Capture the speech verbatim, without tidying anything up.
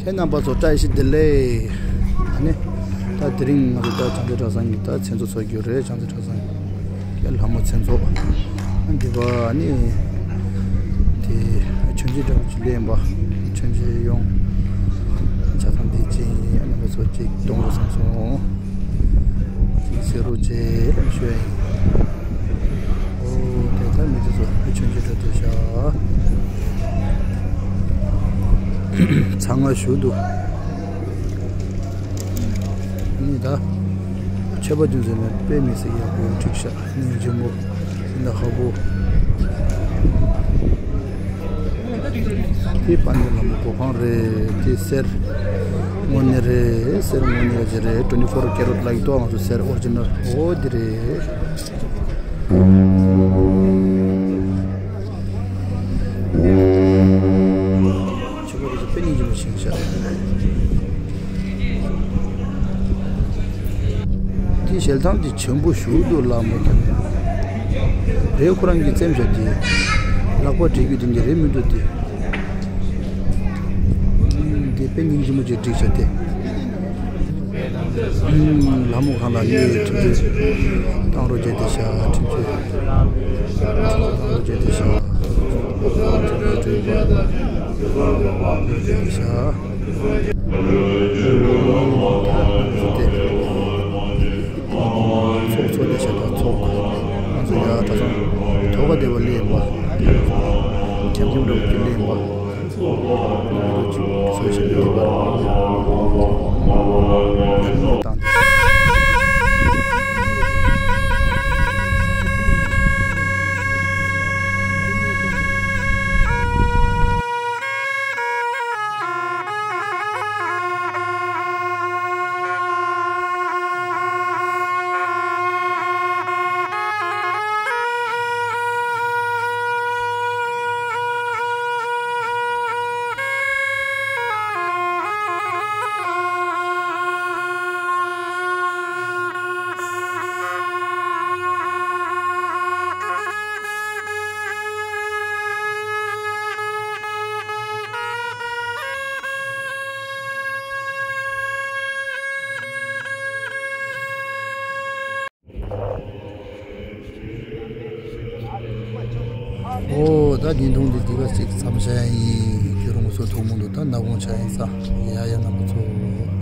རྣམ་པ་ཚོ་བཀྲ་ཤིས་བདེ་ལེགས། ཨ་ནི། ད་དེ་རིང་ང་ཚོ་ད་བྱང་རྩེ་གྲྭ་ཚང་གི་ད་མཚན་ཚོགས་ཚོགས་རྒྱུ་རེད། བྱང་རྩེ་གྲྭ་ཚང་གི་ལྷ་མོ་མཚན་ཚོགས། ཨ་འདི་པ་ཨ་ནི། དེ་མཆོད་མཇལ་འདྲ་པོ་ཅིག་ལེན་པ། མཆོད་མཇལ་ཡོང་། ཆ་ཚང་བསྡད་ཅིང་ཨ་རྣམ་པ་ཚོ་ཅིག་གཏོང་དགོས་བསམ་སོང་། ཅིག་ཟེར་རོགས་བྱེད་ལབ་ཞུ་ཡ་ཡིན། ཨོ་དེ་ལྟར་མི་དེ་ཚོ་ཕུལ་ཆོས་ཀྱི་སྒྲ་དེ་བཞག་ཚང་མ་བཞུགས་འདུག་ནི་ད། མཆོད་པ་དུས་ཚོད་ནས་དཔེ་མི་སྲིད་ཡག་པོ་འགྲིག་ཤག་སྙིང་རྗེ་མོ། སེམས་ན་ཧ་གོ། དེ་པཎ་ཆེན་ལྷ་མོ་སྒོ་ཁང་རེད། དེ་གསེར་དངོས་གནས་རེད། གསེར་དངོས་གནས་ཅིག་རེད། twenty four carat like ཏོ་ང་ཚོ་གསེར་ཨོ་རི་ཇི་ནལ་འོ་འདི་རེད། ཆོས་པ་རེད་དཔེ་སྙིང་རྗེ་མོ་ཞིག་ཤག་དེ་ཞལ་ཐང་དེ་ཆེན་པོ་ཞིག་འདུག་ལགས་མོ་ཁྱེད་རེད། ཁོ་རང་གི་བཙེམ་ཤག་དེ་ལག་པ་བྲིས་རྒྱུ་དེ་འདྲ་རེད་མི་འདུག་དེ། དེ་དཔེ་སྙིང་རྗེ་མོ་ཅིག་བསྒྲིགས་ཤག་དེ། ལྷ་མོ་གང་ལ་གནས་ཡོད་ཁྲིམས་གཅོད་བཏང་རོགས་བྱས་ཏེ་ཤག་ཁྲིམས་གཅོད་བཏང་རོགས་བྱས་ཏེ་ཤག་ཁྲིམས་གཅོད་བཏང་རོགས་བྱས་ཏེ་ཤག་ཚོགས་ཚོགས་བསྡད་བྱས་ད་ཚོགས། ང་ཚོ་ཡ་གྲྭ་ཚང་ཐོག་ཁ་བདེ་བ་ལས་ཡིན་པ། ཁྱམ་ཁྱམ་འགྲོ་གི་ལས་ཡིན་པ། ཚོགས་ཞིག་བདེ་བ་ཡིན་པ། ཨོ་ད་བརྙན་ཐུང་འདི་འདི་ག་ཅིག་མཚམས་བཞག་ཡིན། ཁྱོད་རང་ཚོ་ཐུགས་མོང་དུ་ད་ནག་ཁུང་ཆགས་ཡིན་ས། ཡ་ཡ་རྣམ་པ་ཚོ།